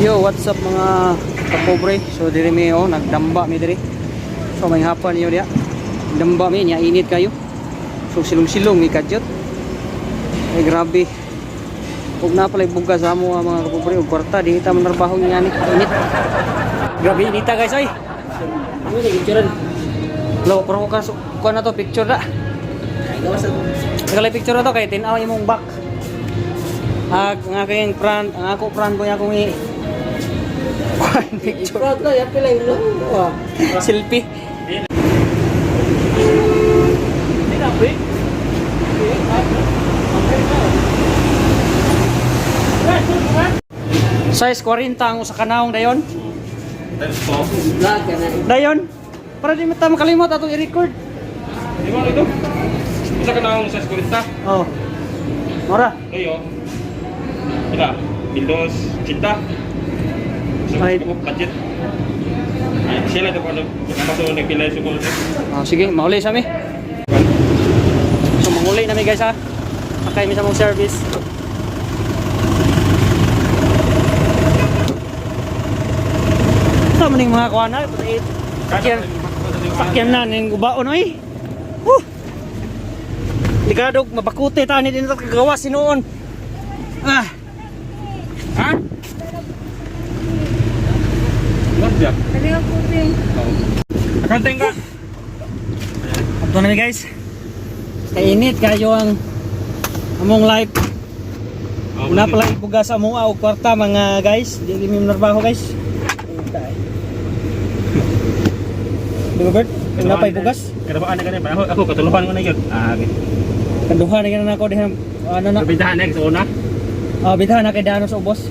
Yo, what's up, mga kapobre? So diri mi, oh, nagdamba mi diri. So may hapon niyo diya. Damba mi nya, init kayo. So silong-silong mi kadyot. Ay, grabe. Ug na pala bugas sa amo, mga kapobre, ug kwarta di ta man trabaho nga ni init. Grabe inita, guys, ay. Ano na picturean? Lo, pero ko kaso kuha na to picture na. Gawas ako. Nagalay picture na to kay tin-aw imong back. Ag ang aking pran, ang ako pran ko akong i kuan picture. Proud na, yapil lang no. Selfie. Size 40 ang usa ka naong dayon. Vlog ka na. Dayon. Para di mata makalimot atong i-record. Di ba ito? Isa ka na ang size 40. Oh. Mora. Ayo. Ila, Windows 80. So, Ay. ako budget. Ay, sila ito kung ano, kaso nagpilay sa ko. Oh, sige, mauli sa mi. So manguli na mi, guys, ha. Sakay mi sa mong service. Sa maning mga kuan na, sakyan, sakyan na ning ubaon oy. Huh. Likadog mabakute ta ni dinto kagawa sinuon. Ah, Ha? Ano siya? Accounting ka? Adto na mi, guys. Kainit kayo ang among life. Una pala ibuga sa among og kwarta, mga guys. Di mi manarbaho, guys. Di ba, Bert? Una pa ibugas. Karabaan na ganyan. Ako, ako katuluhan ko na yun. Ah, okay. Kanduha na gina nako diha ano na. Kabintahan na sa una. Ah, bitahan na kay dano sa ubos.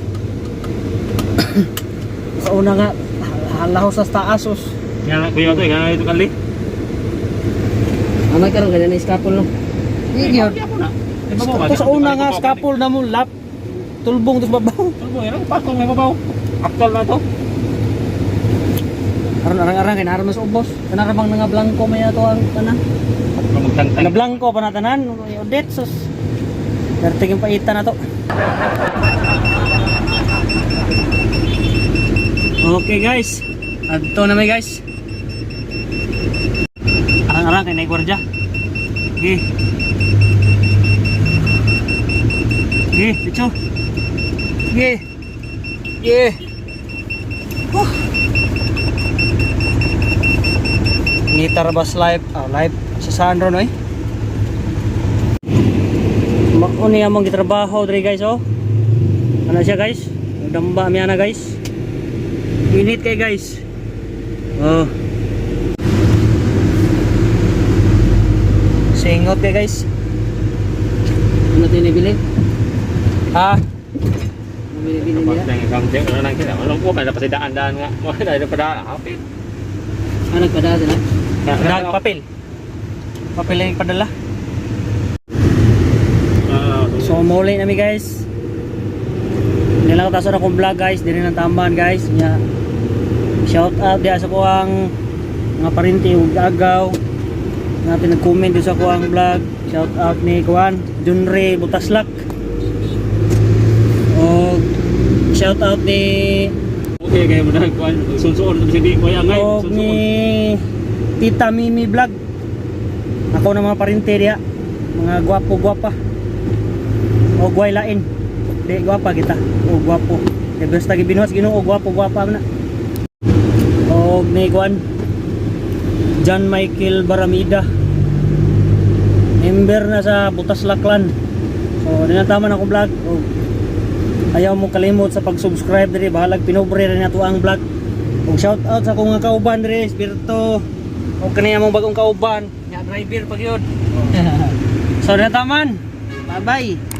Sa una nga halaw sa taas us. Nga, kuya to, nga ito kali. Amay karon ganyan na iskapol no. Iya. Ako na. Di ba mo? Ito sa una nga scaffold na mo lap tulbong tos babaw. Tulbo, yan ang patong may babaw. Actual na to. Aron arang-arang kay naara man sa ubos. Kanara bang nga blanco may ato ang tanan. Magtangtang. Na blanco pa na tanan, i-audit sus. Darte yung paita na to. Okay, guys. Adto na may, guys. Arang-arang kay naigwardya. Okay. Okay, diretso. Okay. Okay. Huh. Ngitar bas live, oh, live sa saan ron oy? Mao ni among gitrabaho diri, guys, oh. Ano siya, guys? Damba mi ana, guys. Init kay, guys. Oh. Singot kay, guys. Ano to nabili? Ha? Ano binibili niya? Kapag accounting, ano nang kina? Walang ko, kaya pa daan-daan nga. Wala na pa daan. Hapit. Ah, nagpadala sila. Dag papel. Papel lang yung padala. So muli nami, guys. Hindi lang taso na akong vlog, guys. Diri lang tamban, guys. Nya. Shout out diha sa kuang mga parinti ug agaw. Natin nag-comment din sa kuang vlog. Shout out ni Kuan Junre Butaslak. Og shout out ni Okay, kaya mo na kuan. Sunsuon sa di ko angay. og ni Tita Mimi Vlog. Ako na mga parinti diha. Mga gwapo-gwapa. O gway lain. Di gwapa kita. O gwapo. Kay basta gibinuhat sa Ginoo gwapo-gwapa man na. Og ni Kwan John Michael Baramida. Member na sa Butas Laklan. So, dinataman akong vlog. Og ayaw mo kalimot sa pag-subscribe diri, bahalag pinobre rin nato ang vlog. Og shout out sa akong mga kauban diri, Espirito. Og kani among bagong kauban, nya driver pag yun. So, dinataman. Bye-bye.